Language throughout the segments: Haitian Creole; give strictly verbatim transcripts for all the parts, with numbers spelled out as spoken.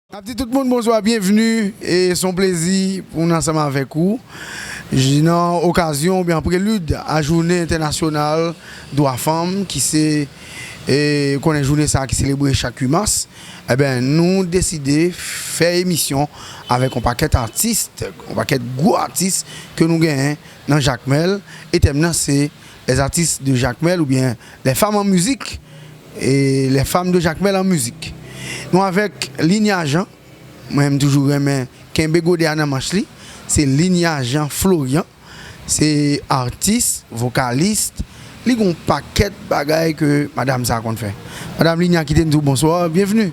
N ap di tout moun bonswa, byenvni, e se yon plezi pou n ansanm avèk ou j- nan okazyon oubyen an prelid a Jounen Entènasyonal Dwa Fanm, ki se, e, konnen jounen sa a ki selebre chak uit mas. Ebyen, nou deside fè emisyon avèk yon pakèt atis, yon pakèt gwo atis ke nou genyen nan Jakmèl, e tèm nan se Les artistes de Jacmel oubyen Les femmes en musique, e Les femmes de Jacmel en musique. Nou avèk Linya Jean, mwen menm toujou renmen kenbe gode a nan manch li, se Linya Jean Florian, se atis, vokalis, li gen yon pakèt bagay ke madanm sa a konn fè. Madanm Linya, kite n di w bonswa, byenvni.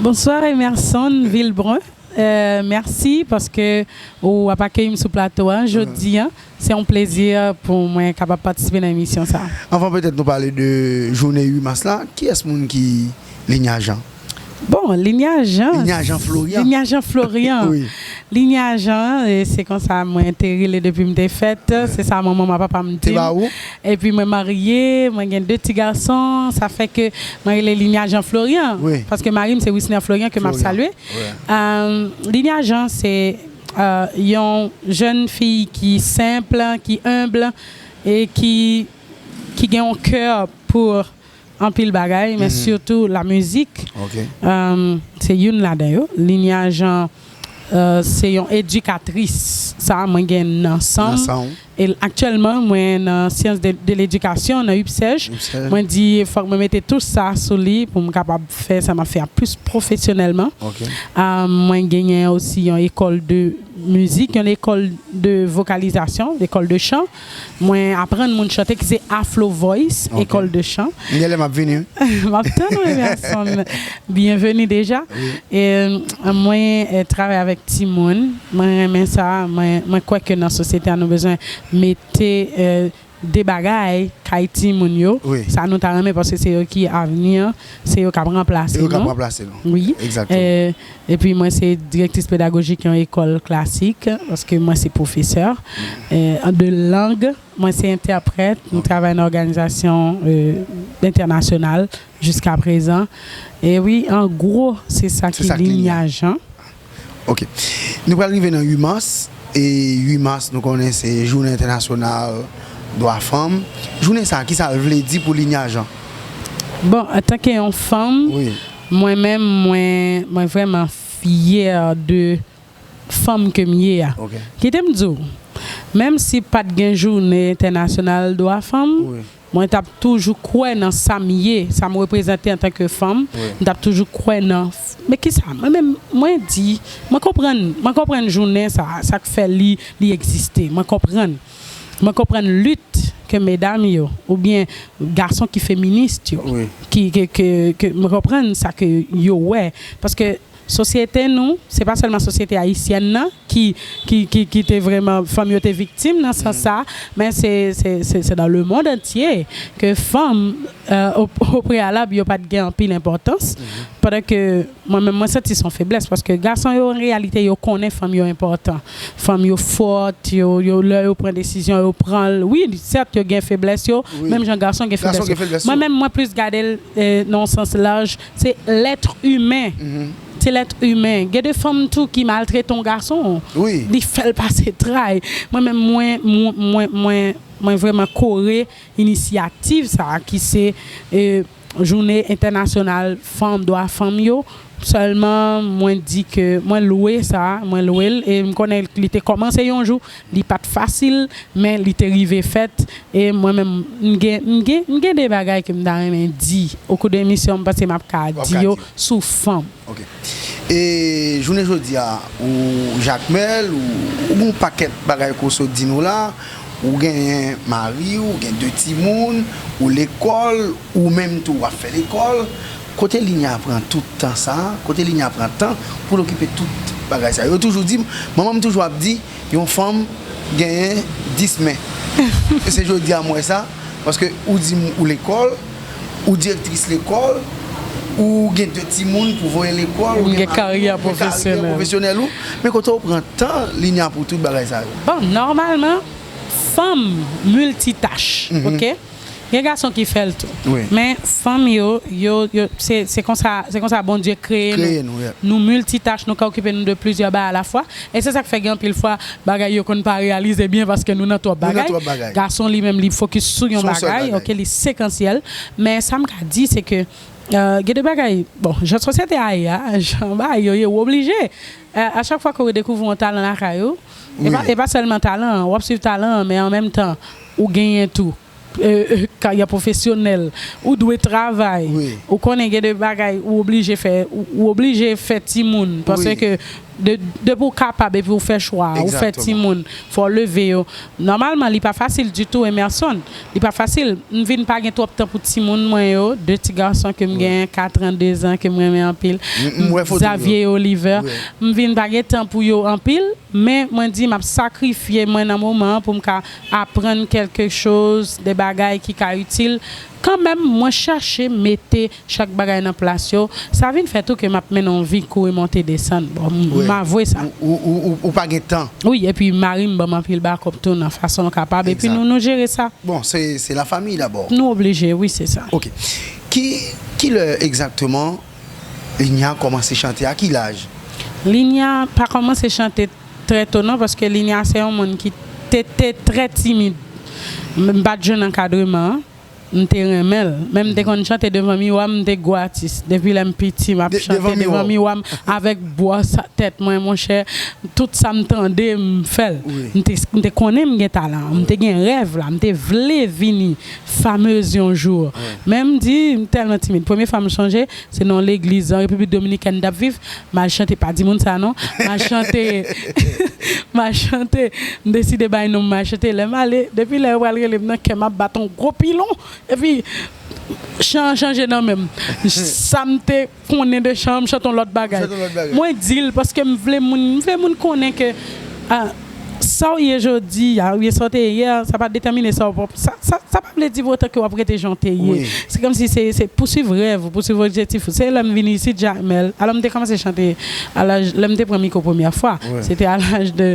Bonswa Emerson Vilbrun. Euh, mèsi paske ou ap akeyi m sou plato a jodi a. Se yon plezi pou mwen kapab patisipe nan emisyon sa a. Anvan petèt nou pale de jounen uit mas la, kiyès moun ki Linya Jean? Bon, Linya Jean. Linya Jean Florian. Linya Jean Florian. Wi. Linya Jean, e se konsa mwen te rele depi m te fèt. Se sa manman m ak papa m di m. Te ba ou? Epi mwen marye, mwen gen de ti gason. Sa fè ke mwen rele Linya Jean Florian. Wi. Paske mari m se Wisner Florian ke m ap salye. Wi. Euh, Linya Jean se, euh, yon jèn fi ki senp, ki enb, e ki, ki gen yon kè pou anpil bagay, men sitou la mizik. Ok. Euh, se youn ladan yo. Linya Jean, euh, se yon edikatris. Sa, mwen gen nan san m. Nan san w. E l- aktyèlman, mwen nan syans de, de ledikasyon, nan upsej. Upsej. Mwen di, fòk mwen mete tou sa sou li pou m kapab fè sa m ap fè a plis pwofesyonèlman. Ok. Ah, mwen genyen osi yon ekòl de mizik, yon ekòl de vokalizasyon, ekòl de chan. Mwen aprann moun chante ki se Aflo Voice, ok, ekòl de chan. M gen lè m ap vini, wi. M ap tann ou, Emerson. Byenveni deja. Wi. E, mwen, e, travay avèk timoun. Mwen renmen sa. Mwen, mwen kwè ke nan sosyete a, nou bezwen mete, e, de bagay kay timoun yo. Wi. Sa nou ta renmen paske se yo ki avni an, se yo k ap ranplase nou. Se yo k ap ranplase nou. Wi. Egzakteman. E, epi mwen se direktris pedagojik yon ekòl klasik, paske mwen se pwofesè, e, de lang. Mwen se entèprèt, mwen travay nan òganizasyon, e, entènasyonal jiska prezan. E wi, an gwo, se sa ki Linya Jean. Ok. Nou pral rive nan uit mas, e uit mas, nou konnen se jounen entènasyonal dwa fanm. Jounen sa a, kisa l vle di pou Linya Jean? Bon, antanke yon fanm, wi, mwen menm, mwen, mwen vrèman fyè de fanm ke m ye a. Ok. Kite m di w, menm si pa t gen jounen entènasyonal dwa fanm, wi, mwen t ap toujou kwè nan sa m ye, sa m reprezante antanke fanm. Wi. M t ap toujou kwè nan, men kisa? Mwen menm, mwen di, mwen konprann, mwen konprann jounen sa, sa k fè li, li egziste. Mwen konprann. Mwen konprann lit ke medam yo, oubyen gason ki feminis yo, wi, ki, ke, ke, ke, mwen konprann sa ke yo wè. Paske sosyete nou, se pa sèlman sosyete ayisyèn nan ki, ki, ki, ki te vrèman, fanm yo te viktim nan sans sa, men se, se, se, se dans le monde entier ke fanm, euh, o, o preyalab, yo pa t gen anpil enpòtans, pandan ke mwen menm, mwen santi se yon feblès, paske gason yo, an reyalite, yo konnen fanm yo enpòtan. Fanm yo fòt, yo, yo, lè yo pran desizyon, yo pran l. Wi, sèt, yo gen feblès yo, wi, menm jan gason gen feblès yo. Gason gen feblès yo. Mwen menm, mwen plis gade l, eh, nan yon sans laj, se lèt imen. Se lèt imen. Gen de fanm tou ki maltrete yon gason. Wi. Li fè l pase tray. Mwen menm, mwen, mwen, mwen, mwen, mwen vrèman kore inisyativ sa a ki se, eh, Jounen Entènasyonal Fanm, Dwa Fanm yo. Sèlman, mwen di ke mwen lwe sa, mwen lwe l, e m konnen li te kòmanse yon jou, li pa t fasil, men li te rive fèt, e mwen menm, m gen, m gen, m gen de bagay ke m ta renmen di. Okou de emisyon, m panse m ap ka di yo sou fanm. Ok. E jounen jodi a, ou Jakmèl, ou, ou gen yon pakèt bagay ke w sot di nou la, ou genyen mari w, ou gen de timoun, ou lekòl, ou menm tou w ap fè lekòl. Kote Linya pran tout tan sa a? Kote Linya pran tan pou l okipe tout bagay sa yo? Yo toujou di m, manman m toujou ap di, yon fanm genyen dis men. E se jodi a m wè sa, paske ou di m ou lekòl, ou direktris lekòl, ou gen de timoun pou voye lekòl, ou gen karyè pwofesyonèl ou, men kote w pran tan Linya pou tout bagay sa yo? Bon, nòmalman, fanm miltitach, ok? Gen gason ki fè l tou. Men fanm yo, yo, yo se, se konsa, se konsa Bondye kreye nou. Nou miltitach, nou ka okipe nou de plizyè bagay alafwa. E se sa k fè gen anpil fwa bagay yo konn pa reyalize byen paske nou nan twòp bagay. Gason li menm li fokis sou yon bagay, oke, li sekansyèl. Men sa m ka di se ke, gen de bagay, bon, jan sosyete a ye a, jan bagay yo ye, ou oblije. A chak fwa ke ou dekouvri yon talan lakay ou, e pa, e pa sèlman talan an, w ap swiv talan an, men an menm tan, ou genyen tou kariè pwofesyonèl, ou dwe travay, ou konnen gen de bagay ou oblije fè, ou oblije fè timoun, paske de, depi w kapab epi w fè chwa, ou fè timoun, fò w leve yo. Nòmalman, li pa fasil ditou, Emerson. Li pa fasil. M vin pa gen twòp tan pou timoun mwen yo, de ti gason ke m genyen, katran, dezan, ke m renmen anpil. Xavier Oliver. M vin pa gen tan pou yo anpil, men mwen di m ap sakrifye mwen nan moman an pou m ka aprann kèlke choz, de bagay ki ka itil. Kanmenm, mwen chache mete chak bagay nan plas yo. Sa vin fè tou ke m ap mennen yon vi kouri monte desann. Bon, m avwe sa. Ou, ou, ou, ou pa gen tan. Wi, epi mari m ban m anpil bakòp tou nan fason l kapab. Epi nou, nou jere sa. Bon, se, se la famille d'abord. Nou oblije, wi, se sa. Ok. Ki, ki lè egzakteman Linia kòmanse chante? A ki laj? Linia pa kòmanse chante trè to non, paske Linia se yon moun ki te, te trè timid. M, m pa t jwenn ankadreman an. M te renmen l. Men m te konn chante devan miwa, m te gwo atis. Depi lè m piti, m ap chante devan miwa m avèk bwòs tèt mwen, monchè. Tout sa m tande, m fè l. M te, m te konnen m gen talan an. M te gen rèv la. M te vle vini famez yon jou. Men m di, m tèlman timid. Premye fwa m sonje, se nan legliz an Repiblik Dominikèn m t ap viv. M al chante, pa di moun sa non. M al chante, m al chante. M deside bay non m, m al chante. Lè m ale, depi lè yo pral rele m nan kè m ap bat yon gwo pilon. Epi, chan an chanje nan men m. Sa m te konnen de chan an, m chante yon lòt bagay. Mwen di l paske m vle moun, m vle moun konnen ke, ah, sa w ye jodi a, oubyen sa w te ye yè, sa pa detèmine sa w, sa, sa, sa pa vle di pou otan ke w ap rete jan w te ye. Se kòmsi se, se pouswiv rèv ou, pouswiv objektif ou. Se lè m vin isit Jakmèl, alò m te kòmanse chante a laj, lè m te pran mikwo premyè fwa, se te a laj de,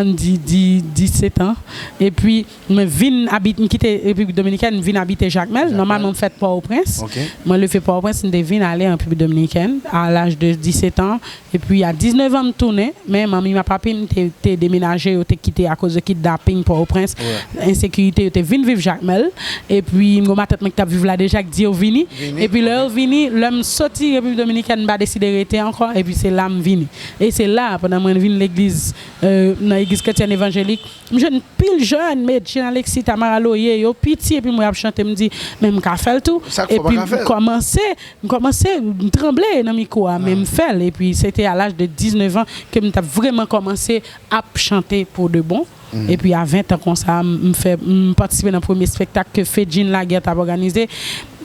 ann di, di, disèt an. Epi, mwen vin abit, m kite Repiblik Dominikèn, m vin abite Jakmèl. Nòmalman, m fèt Pòtoprens. Mwen leve Pòtoprens, m te vin ale an Repiblik Dominikèn a laj de disèt an. Epi, a diznèf an, m tounen. Men manmi m ak papi m te, te demenaje, yo te kite akoz de kidnaping Pòtoprens, ensekirite, yo te vin viv Jakmèl. Epi, m gen matant mwen ki t ap viv la deja, ki di yo vini. Epi, lè yo vini, lè m soti Repiblik Dominikèn, m pa deside rete ankò. Epi, se la m vini. E se la, pandan mwen vin legliz, nan legliz kretyèn evanjelik, m jwenn pil jèn, Medjine Alexis, Tamara Loyer, yo piti, epi m wè y ap chante, m di, men m ka fè l tou. Epi m kòmanse, m kòmanse, m tranble nan mikwo a, men m fè l. Epi se te a laj de diznèf an ke m t ap vrèman kòmanse ap chante pou de bon. Epi a ven an konsa, m, m fè, m patisipe nan premye espektak ke Fedjine Laguerre t ap òganize.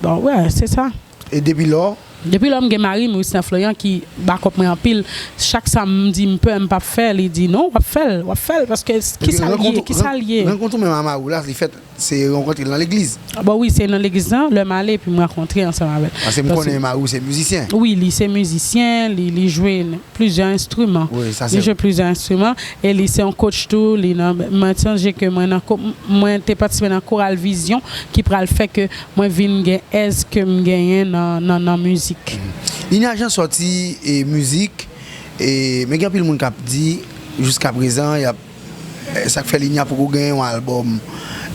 Bon, wè, se sa. E depi lò? Depi lò, m gen mari m, Wisner Florian, ki bakòp mwen anpil. Chak sa m di m pè, m p ap fè, li di, "Non, w ap fè l, w ap fè l, paske kisa l ye, kisa l ye?" Rankont ou menm a mari w la, li fèt, se rankontre l nan legliz? Bon, wi, se nan legliz lan, lè m ale, epi m rankontre ansanm avè l. Paske m konnen mari w se mizisyen. Wi, li se mizisyen, li, li jwe plizyè enstriman. Li jwe plizyè enstriman. E li se yon coach tou, li nan, mwen sonje ke mwen nan ko-, mwen te patisipe nan koral Vizyon ki pral fè ke mwen vin gen èz ke m genyen nan, nan, nan mizik. Linia Jean sòti, e, mizik, e, men gen anpil moun k ap di, jiska prezan, y ap, e, sa k fè Linia poko genyen yon albòm.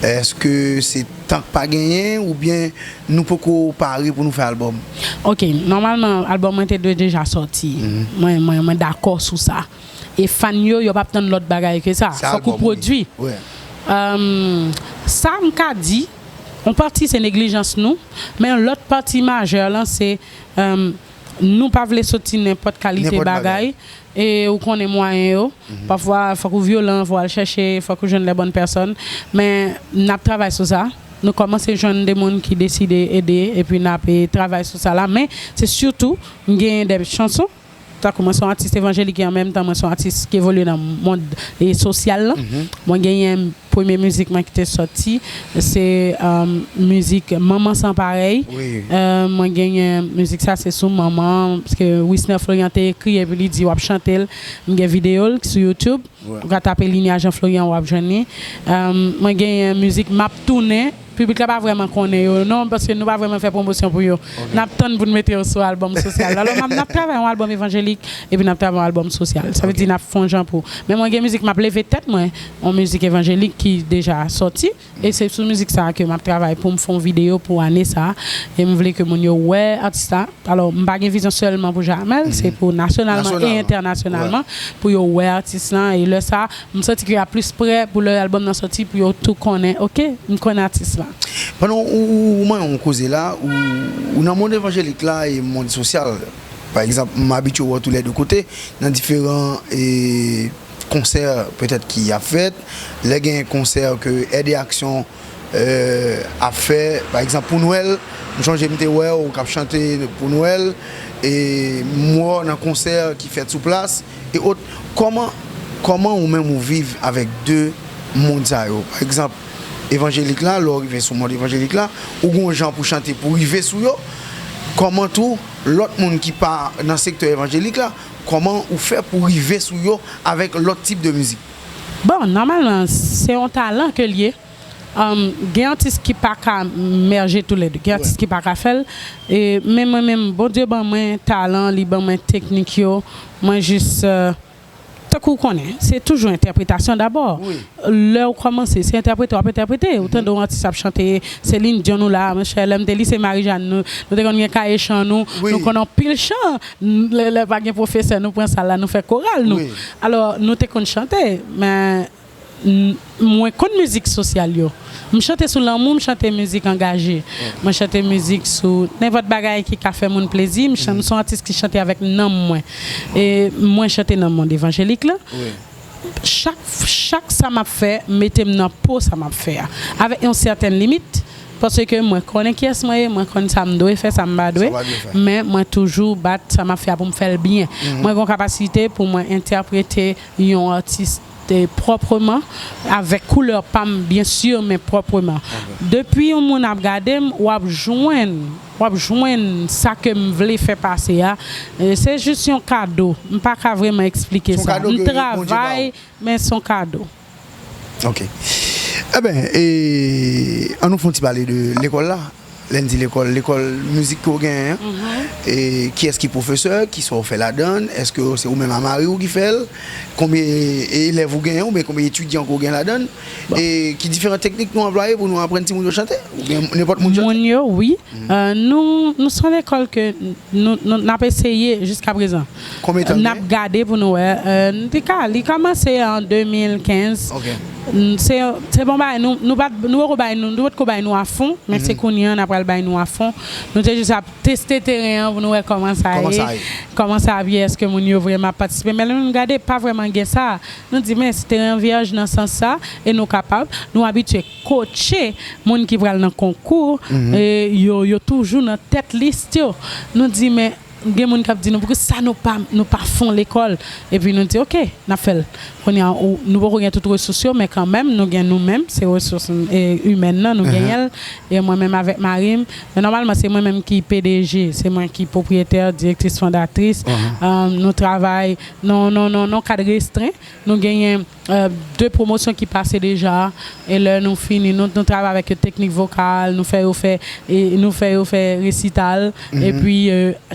Èske se tan k pa genyen, oubyen nou poko pare pou nou fè albòm? Ok, nòmalman, albòm mwen te dwe deja sòti. Mwen, mwen, mwen dakò sou sa. E fan yo, yo p ap tann lòt bagay ke sa. Fòk ou pwodui. Sa m ka di, yon pati se neglijans nou, men yon lòt pati majè lan se, nou pa vle soti nenpòt kalite bagay. E ou konnen mwayen yo. Pafwa, fòk ou vyolan, fòk w al chèche, fòk ou jwenn les bonnes personnes. Men n ap travay sou sa. Nou kòmanse jwenn de moun ki deside ede, epi n ap, e, travay sou sa la. Men se sitou, m genyen de chanson. Tankou mwen se yon atis evanjelik e an menm tan mwen se yon atis ki evolye nan mond, e, sosyal lan. Mwen genyen premye mizik mwen ki te sòti, se, um, mizik Manman San Parèy. Um, mwen genyen mizik sa, se sou manman, paske Wisner Florian te ekri epi li di w ap chante l. M gen videyo l sou YouTube. Ou ka tape Linia Jean Florian, w ap jwenn li. Um, mwen genyen mizik M ap tounen. Piblik la pa vrèman konnen yo non, paske nou pa vrèman fè pwomosyon pou yo. N ap tann pou n mete yo sou albòm sosyal. Alò, n ap, n ap travay yon albòm evanjelik, epi n ap travay yon albòm sosyal. Sa vle di n ap fè yon jan pou. Men mwen gen mizik m ap leve tèt mwen, yon mizik evanjelik ki deja sòti. E se sou mizik sa a ke m ap travay pou m fè yon videyo pou ane sa a. E m vle ke moun yo wè atis la. Alò, m pa gen vizyon sèlman pou Jamèl, se pou nasyonalman e entènasyonalman, pou yo wè atis lan. E lè sa a, m santi ke y ap plis prè pou lè albòm nan sòti, pou yo tou konnen, oke, m konnen atis la. Pandan ou, ou, ou manyen yon koze la, ou, ou nan mond evanjelik la e mond sosyal. Pa egzanp, m abitye wè w toulède kote, nan diferan e, konsè petèt ki ap fèt, lè gen konsè ke Èd e Aksyon e, ap fè, pa egzanp, pou Nwèl, m chonje m te wè w k ap chante pou Nwèl, e m wè w nan konsè ki fèt sou plas, e ot. Kòman, kòman ou menm ou viv avèk de mond sa yo? Pa egzanp, evanjelik la, lè w rive sou mond evanjelik la, ou gen yon jan pou chante pou rive sou yo. Kòman tou, lòt moun ki pa nan sektè evanjelik la, kòman ou fè pou rive sou yo avèk lòt tip de mizik? Bon, nòmalman, se yon talan ke l ye. Gen atis ki pa ka mèje toulède, gen atis ki pa ka fè l. Men mwen menm, Bondye ban mwen talan, li ban mwen teknik yo. Mwen jis, tankou w konnen, se toujou entèpretasyon dabò. Lè w kòmanse, se entèprete w ap entèprete. Ou tande yon atis ap chante Celine Dion ou la, monchè, lè m te lise Marijàn, nou, nou te konn gen kaye chan nou, nou konn anpil chan. Lè, lè pa gen pwofesè, nou pran sal la, nou fè koral nou. Alò, nou te konn chante, men Mwen konn mizik sosyal yo. M chante sou lanmou, m chante mizik angaje. Mwen chante mizik sou nenpòt bagay ki ka fè moun plezi. M chan- m se yon atis ki chante avèk nanm mwen. E mwen chante nan mond evanjelik la. Chak, chak sa m ap fè, m mete m nan po sa m ap fè a. Avèk yon sètèn limit, paske mwen konnen kiyès mwen ye, mwen konn sa m dwe fè, sa m pa dwe. Men mwen toujou bat sa m ap fè a pou m fè l byen. Mwen gen yon kapasite pou mwen entèprete yon atis te pwòpman, avèk koulè pa m, byen si, men pwòpman. Depi yon moun ap gade m, w ap jwenn, w ap jwenn sa ke m vle fè pase a. E se jis yon kado. M pa ka vrèman eksplike sa. M travay, men se yon kado. Ok. Eben, e, ann nou fè yon ti pale de lekòl la. Lè n di lekòl, lekòl mizik ke w genyen an, e kiyès ki pwofesè, kisa w fè ladan l, èske se ou menm a mari w ki fè l, konbyen elèv ou genyen oubyen konbyen etidyan ke w gen ladan l, e ki diferan teknik nou anplwaye pou nou aprann timoun yo chante, oubyen nenpòt moun chante? Moun yo, wi. Nou, nou se yon lekòl ke nou, nou, n ap eseye jiskaprezan. N ap gade pou nou wè. Li ka, li kòmanse an de mil kenz. Se, se bon bagay, nou, nou pa, nou poko bay nou, nou potko bay nou afon, men se kounye a n ap pral bay nou afon. Nou te jis ap teste teren an pou nou wè kòman sa ye, kòman sa ap ye, èske moun yo vrèman ap patisipe. Men lè nou gade, pa vrèman gen sa. Nou di, men si teren an vyèj nan sans sa, e nou kapab, nou abitye kotche moun ki pral nan konkou, e yo, yo toujou nan tèt lis yo. Nou di, men gen moun k ap di nou, poukisa nou pa, nou pa fè yon lekòl? Epi nou di, oke, n ap fè l. Kounye a, nou poko gen tout resous yo, men kanmenm, nou gen nou menm, se resous imèn nan, nou genyen l. E mwen menm avèk mari m, men nòmalman, se mwen menm ki P D G, se mwen ki pwopriyetè, direktris, fondatris. Nou travay nan, nan, nan, nan kad restren. Nou genyen de pwomosyon ki pase deja, e lè nou fini, nou, nou travay avèk yo teknik vokal, nou fè yo fè, e nou fè yo fè resital, epi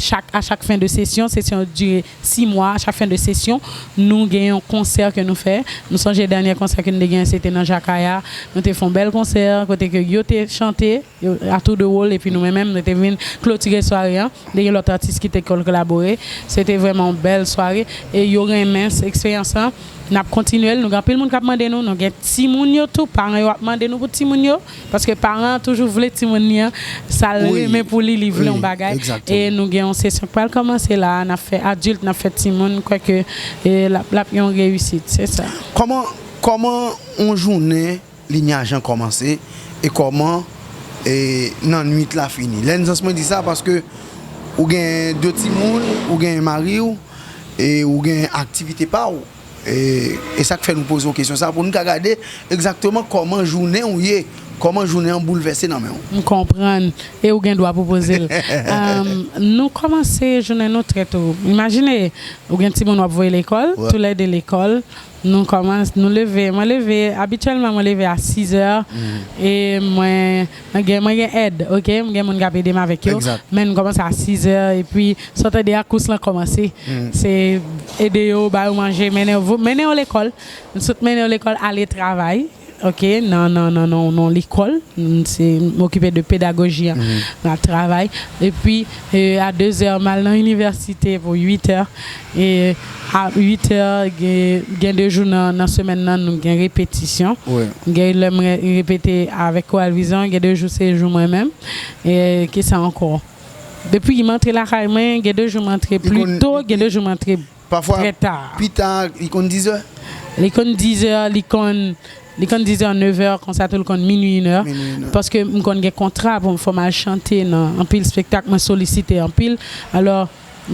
chak, a chak fen de sesyon, sesyon dire sis mwa, a chak fen de sesyon, nou gen yon konsè ke nou fè. Nou sonje dènye konsè ke nou te genyen, se te nan Jakaya. Nou te fè yon bèl konsè, kote ke yo te chante, yo, a tou de wòl, epi nou menm, nou te vin klotire sware an. Te gen lòt atis ki te kol-, kolabore. Se te vrèman yon bèl sware. E yo renmen eksperyans lan. N ap kontinye l. Nou gen anpil moun k ap mande nou. Nou gen timoun yo tou. Paran yo ap mande nou pou timoun yo. Paske paran an toujou vle timoun li an. Sa l renmen pou li, li vle yon bagay. E nou gen yon sesyon k pral kòmanse la a. N ap fè adilt, n ap fè timoun. M kwè ke l ap, l ap yon reyisit. Se sa. Kòman, kòman yon jounen Linyaj an kòmanse e kòman e nan nwit la fini. Lè n sans mwen di sa paske ou gen de timoun, ou gen mari w e ou gen aktivite pa w. E, e sa k fè nou poze w kesyon sa pou n ka gade egzakteman kòman jounen w ye Kòman jounen an boulvèse nan men w? M konprann. E ou gen dwa pou poze l. Um, nou kòmanse jounen nou trè to. Imajine, ou gen timoun w ap voye lekòl, Ouais. toulède lekòl. Nou kòmanse, nou leve, mwen leve, abityèlman mwen leve a sizè. E mwen, mwen gen, mwen gen èd, ok? Mwen gen moun k ap ede m avèk yo. Exact. Men nou kòmanse a sizè, epi sa w tande a kous lan kòmanse. Se ede yo, ba yo manje, mennen yo, mennen yo lekòl. M sot mennen yo lekòl, ale travay. Ok, nan, nan, nan, nan, nan lekòl. M se, m okipe de pedagoji an. M ap travay. Epi, e, a dezè, m al nan inivèsite pou uitè. E a uitè, gen, gen de jou nan, nan semèn nan, nou gen repetisyon. Wi. Gen lè m re- repete avèk Koral Vizyon, gen de jou se jou mwen menm. E ki sa ankò? Depi m antre lakay mwen, gen de jou m antre Li konn- pli to, gen de jou m antre Pafwa, trè ta. Pi ta, li konn dizè. Li konn dizè, li konn li konn dizè, nevè, konsa tou li konn minui, inè. Minui, inè. Paske m konn gen kontra pou m fò m al chante nan anpil spektak, mwen solisite anpil. Alò,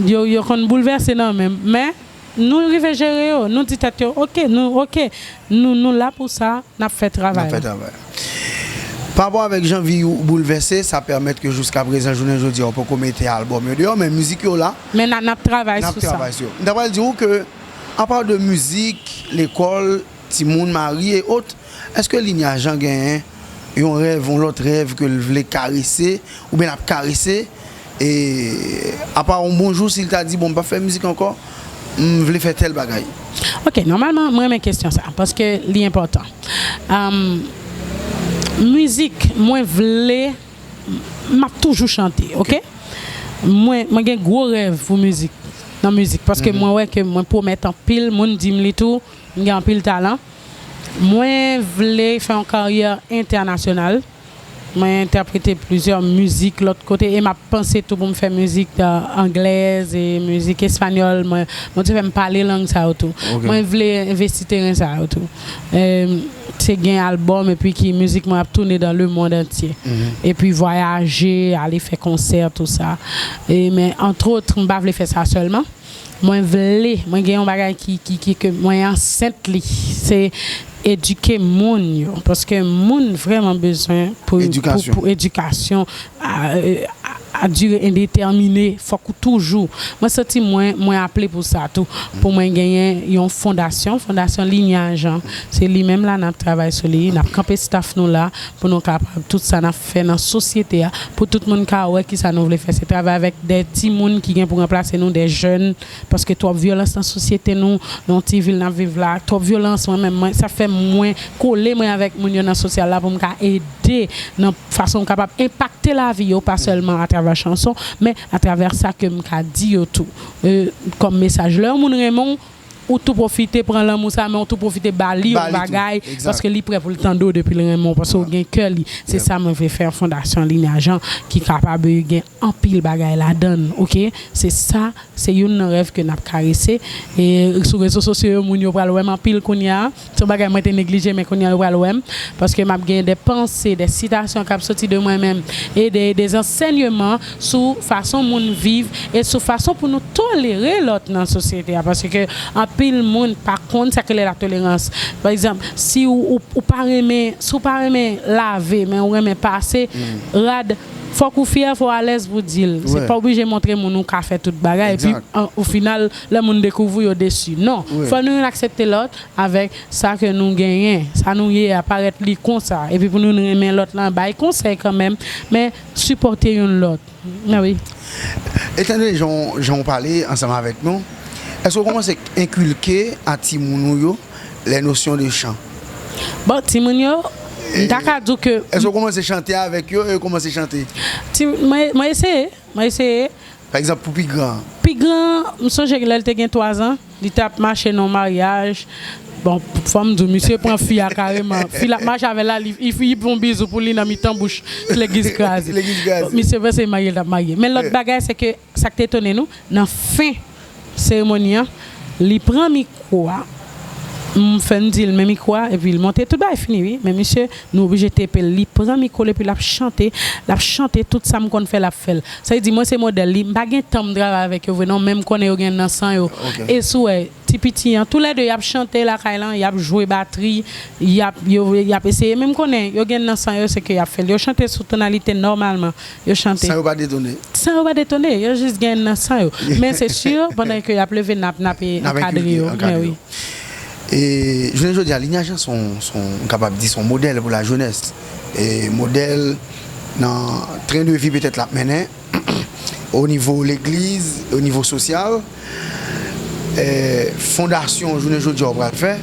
yo, yo konn boulvèse nan men m. Men, nou rive jere yo. Nou di tèt yo, ok, nou, ok, nou, nou la pou sa, n ap fè N ap travay. fè travay. Pa rapò avèk jan vi w boulvèse, sa pèmèt ke jiska prezan, jounen jodi a, ou poko mete albòm yo deyò, men mizik yo la. Men n a- n ap travay N ap sou sa. Travay sou yo. M ta pral di w ke, apa de mizik, lekòl, timoun, mari e ot, èske Linya Jean genyen yon rèv, yon lòt rèv ke l vle karese, oubyen l ap karese? E apa yon bon jou, si l ta di, bon, m p ap fè mizik ankò, m vle fè tèl bagay. Ok, nòmalman, mwen renmen kesyon sa, paske li enpòtan. Um, mizik, mwen vle, m ap toujou chante, ok? Mwen, mwen gen gwo rèv pou mizik, nan mizik, paske mwen wè ke mwen pwomèt anpil, moun di m li tou, m gen anpil talan. Mwen vle fè yon karyè entènasyonal. Mwen entèprete plizyè mizik lòt kote e m ap panse tou pou m fè mizik, uh, anglèz e mizik espanyòl. Mwen, Bondye fè m pale lang sa yo tou. Ok. Mwen vle envesti teren sa yo tou. Em, se gen albòm epi ki mizik mwen ap tounen dans le monde entier. Epi vwayaje, ale fè konsè, tou sa. E, men, antwòt, m pa vle fè sa sèlman. Mwen vle, mwen gen yon bagay ki, ki, ki, ke mwen ansent li. Se edike moun yo. Paske moun vrèman bezwen pou, Edikasyon. Pou, pou edikasyon a, a, a dire endetèmine. Fòk ou toujou. Mwen santi mwen, mwen aple pou sa tou. Pou mwen genyen yon fondasyon, Fondasyon Linya Jean. Se li menm la n ap travay sou li. N ap kanpe staff nou la. Pou nou kapab, tout sa n ap fè nan sosyete a, pou tout moun ka wè kisa nou vle fè. Se travay avèk de timoun ki gen pou ranplase nou, de jèn, paske twòp vyolans nan sosyete nou, nan yon ti vil n ap viv la, twòp vyolans, mwen menm, mwen, sa fè mwen kole mwen avèk moun yo nan sosyal la pou m ka ede nan fason m kapab enpakte lavi yo, pa sèlman atravè chanson, men atravè sa ke m ka di yo tou. E, kòm mesaj, lè yon moun renmen w, ou tou pwofite pran lanmou sa, men ou tou pwofite ba li yon Ba li tou. Bagay, Exact. Paske li prè pou l tande w depi l renmen w, paske w gen kè li. Se sa mwen vle fè yon fondasyon Linya Jean ki kapab gen anpil bagay ladan l, ok? Se sa, se youn nan rèv ke n ap karese. E sou rezo sosyo yo, moun yo pral wè m anpil kounye a. Se yon bagay mwen te neglije, men kounye a yo pral wè m. Paske m ap gen de panse, de sitasyon k ap soti de mwen menm, e de, de ansèyman sou fason moun viv e sou fason pou nou tolere lòt nan sosyete a. Paske anpil moun pa konn sa k rele latolerans. Pa egzanp, si ou, ou, ou pa renmen, si ou pa renmen lave, men ou renmen pase rad, fòk ou fyè, fò w alèz pou di l. Se Wi. Pa oblije montre moun ou ka fè tout bagay. Epi, Exact. an, o final, lè moun dekouvri, yo desi. Non. Wi. Fò nou youn aksepte lòt avèk sa ke nou genyen, sa nou ye a parèt li konsa. Epi pou nou renmen lòt lan, bay konsèy kanmenm, men sipòte youn lòt. Men wi. Etan done jan, jan w pale ansanm avèk nou, èske w kòmanse enkilke a timoun ou yo les notions de chant? Bon, timoun yo, m ta ka di w ke Èske w kòmanse chante avèk yo e yo kòmanse chante? Ti, mwen, mwen eseye, mwen eseye. Pa egzanp, pou pi gran. Pi gran, m sonje lè l te gen twazan, li t ap mache nan yon maryaj. Bon, fò m di w, misye pran fi a kareman. Fi l ap mache avè l la, li, li, li pran yon bizou pou li nan mitan bouch. Legliz kraze. Legliz kraze. Misye panse marye l t ap marye. Men lòt bagay, se ke sa k te etone nou, nan fen seremoni an, li pran mikwo a, M fè m di l men mikwo a, epi l monte, tout bagay fini, wi. Men misye, nou oblije tepe l. Li pran mikwo l, epi l ap chante, l ap chante, tout sa m konn fè, l ap fè l. Sa vle di, mwen se modèl li, m pa gen tan m travay avèk yo vre non, men m konnen yo gen nan san yo. E si w wè, ti piti an, toulède y ap chante lakay lan, y ap jwe batri, y ap, yo, y ap eseye, men m konnen yo gen nan san yo, se ke y ap fè l. Yo chante sou tonalite nòmalman, yo chante. San yo pa detone. San yo pa detone, yo jis gen nan san yo. Men se si, pandan ke y ap leve, n ap, n ap, e, ankadre yo. Men wi. E jounen jodi a, Linyaj lan se yon, se yon, m kapab di se yon modèl pou lajenès. E modèl nan tren de vi petèt l ap mennen, o nivo legliz, o nivo sosyal, e fondasyon jounen jodi a w pral fè.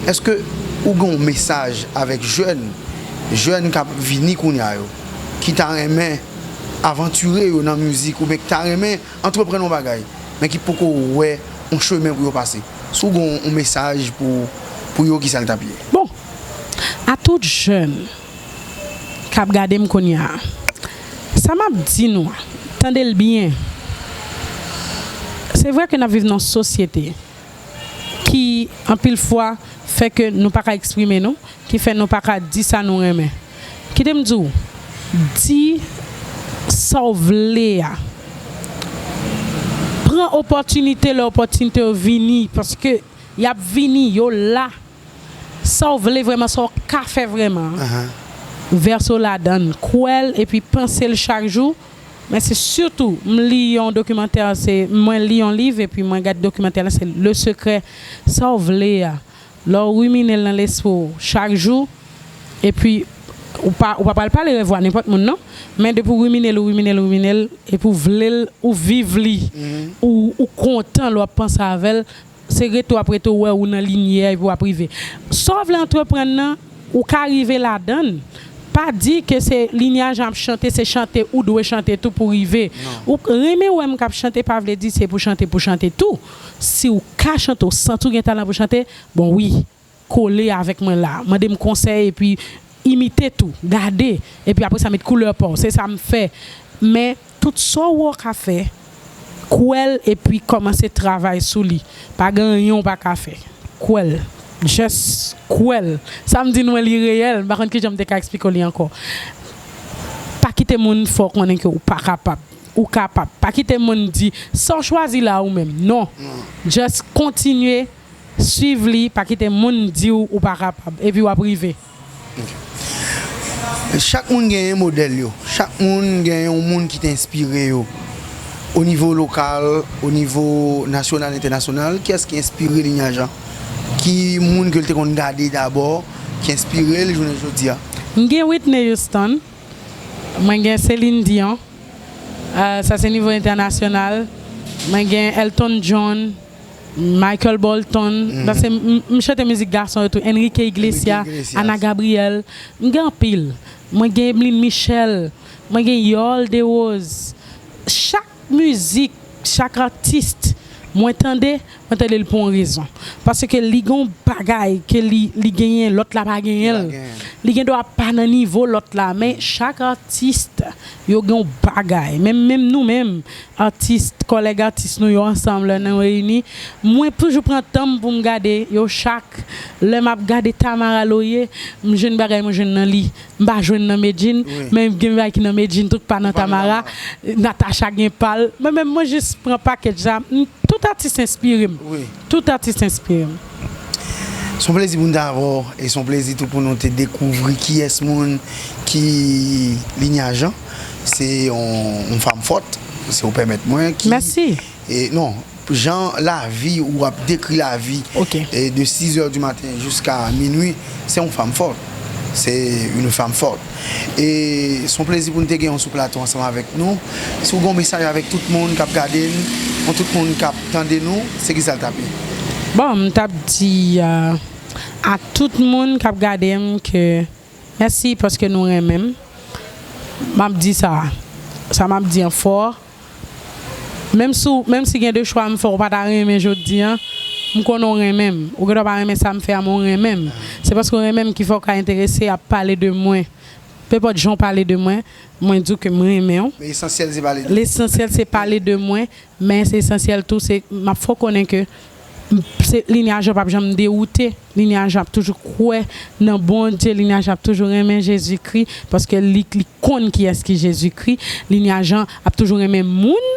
Èske ou gen yon mesaj avèk jèn, jèn k ap vini kounye a yo, ki ta renmen avantire yo nan mizik oubyen ki ta renmen antreprann yon bagay, men ki poko wè yon chemen pou yo pase? Si w gen yon, yon mesaj pou, pou yo, kisa l t ap ye? Bon, a tout jèn k ap gade m kounye a, sa m ap di nou a, tande l byen. Se vre ke n ap viv nan yon sosyete ki, anpil fwa, fè ke nou pa ka eksprime nou, ki fè nou pa ka di sa nou renmen. Kite m di w, di sa w vle a. Pran opòtinite lè opòtinite yo vini, paske y ap vini, yo la. Sa w vle vrèman, sa w ka fè vrèman an. Vèse w ladan l, kwè l, epi panse l chak jou. Men se sitou, m li yon dokimantè, se, mwen li yon liv, epi mwen gade dokimantè la, se Le Secret. Sa w vle a, lè w rimine l nan lespri w chak jou, epi ou pa, ou pa pral pale rèv ou a nenpòt moun, non. Men depi w rimine l, ou rimine l, ou rimine l, epi w vle l, ou viv li, ou, ou kontan lè w ap panse avè l, se rete w ap rete w wè ou nan limyè epi w ap rive. Sa w vle antreprann nan, ou ka rive ladan l. Pa di ke se Linyaj ap chante, se chante ou dwe chante tou pou rive. Ou renmen wè m k ap chante, pa vle di se pou chante, pou chante tou. Si w ka chante, w santi w gen talan pou chante, bon wi, kole avèk mwen la. Mande m konsèy epi imite tou, gade, epi apre sa met koulè pa w. Se sa m fè. Men tout sa w wè w ka fè, kwè l epi kòmanse travay sou li. Pa gen anyen w pa ka fè. Kwè l. Just kwè l. Sa m di nou an, li reyèl. M pa konn kijan m te ka eksplike w li ankò. Pa kite moun fè w konnen ke w pa kapab. Ou kapab. Pa kite moun di, sa w chwazi la ou menm. Non. Just kontinye, swiv li, pa kite moun di w ou pa kapab. Epi w ap rive. Chak moun gen modèl yo. Chak moun gen yon moun ki te enspire yo. O nivo lokal, o nivo nasyonal, entènasyonal, kiyès ki enspire Linyaj lan? Ki moun ke l te konn gade dabò, ki enspire l jounen jodi a? M gen Whitney Houston, mwen gen Celine Dion, ah, sa se nivo entènasyonal, mwen gen Elton John, Michael Bolton, paske m, m, m chante mizik gason yo tou, Enrique Iglesias, Ana Gabriel, m gen anpil. Mwen gen Emeline Michel, mwen gen Yole Desroses. Chak mizik, chak atis mwen tande, mwen tande l pou yon rezon. Paske li gen yon bagay ke li, li genyen, lòt la pa genyen l. Li gen dwa pa nan nivo lòt la, men chak atis yo gen yon bagay. Menm, menm nou menm, atis, kòlèg atis nou yo ansanm lè nou reyini, mwen toujou pran tan m pou m gade yo chak. Lè m ap gade Tamara Loyer, m jwenn bagay mwen jwenn nan li. M pa jwenn nan Medjine, men gen bagay ki nan Medjine tou k pa nan Tamara. Natacha gen pa l. Mwen menm, mwen jis pran pakèt sa. M, tout atis enspire m. Tout atis enspire m. Se yon plezi pou n t avè w, e se yon plezi tou pou nou te dekouvri kiyès moun ki Linyaj lan. Se yon, yon fanm fòt, si w pèmèt mwen, ki, e, non, jan lavi ou ap dekri lavi, e, de six heures du matin jiska minui, se yon fanm fòt. Se une femme forte. E se yon plezi pou n te gen w sou plato ansanm avèk nou. Si w gen yon mesaj avèk tout moun k ap gade n, pou tout moun k ap tande nou, se kisa l t ap ye? Bon, m t ap di, euh, a tout moun k ap gade m ke mèsi paske nou renmen m. M ap di sa, sa m ap di an fò. Menm si w, menm si gen de chwa m fè w pa ta renmen jodi a, m konnen w renmen m. Ou gendwa pa renmen sa m fè a, men w renmen m. Se paske w renmen m ki fè w ka enterese ap pale de mwen. Penpòt jan w pale de mwen, mwen di w ke m renmen w. Men esansyèl se pale de mwen. Lesansyèl se pale de mwen, men se esansyèl tou, se m ap fè w konnen ke Se, Linyaj An p ap janm dewoute. Linyaj An ap toujou kwè nan Bondye. Linyaj An ap toujou renmen Jezikri, paske li, li konn kiyès ki Jezikri. Linyaj An ap toujou renmen moun,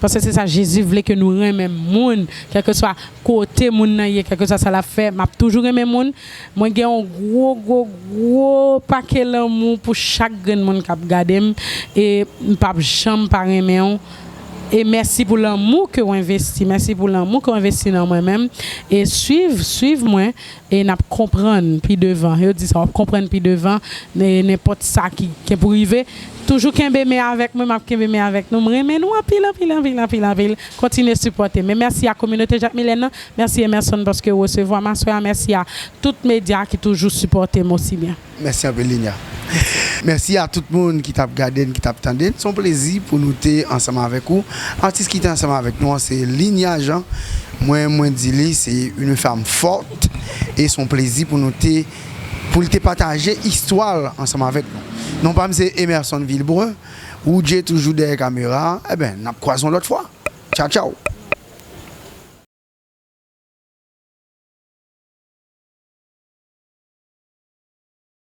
paske se sa Jezi vle, ke nou renmen moun. Kèlkeswa kote moun nan ye, kèlkeswa sa l ap fè, m ap toujou renmen moun. Mwen gen yon gwo, gwo, gwo pake lanmou pou chak grenn moun k ap gade m, e m p ap janm pa renmen w. E mèsi pou lanmou ke w envesti. Mèsi pou lanmou ke w envesti nan mwen menm. E swiv, swiv mwen, e n ap konprann pi devan. Yo di sa, w ap konprann pi devan, ne-, nenpòt sa ki gen pou rive. Toujou kenbe men avèk mwen, m ap kenbe men avèk nou. M renmen nou anpil, anpil, anpil, anpil, anpil. Kontinye sipòte m. E mèsi a kominote Jacmilène nan. Mèsi Emerson paske w resevwa m aswè a. Mèsi a tout medya ki toujou sipòte m osi byen. Mèsi anpil, Linya. Mèsi a tout moun ki t ap gade n, ki t ap tande n. Se yon plezi pou nou te ansanm avèk ou. Atis ki te ansanm avèk nou an, se Linya Jean. Mwen, mwen di li, se une femme forte. E se yon plezi pou nou te, pou li te pataje istwa l ansanm avèk nou. Non pa m se Emerson Villebrun. Roudjé toujou dèyè kamera a. Eben, n ap kwaze yon lòt fwa. Tchaw, tchaw.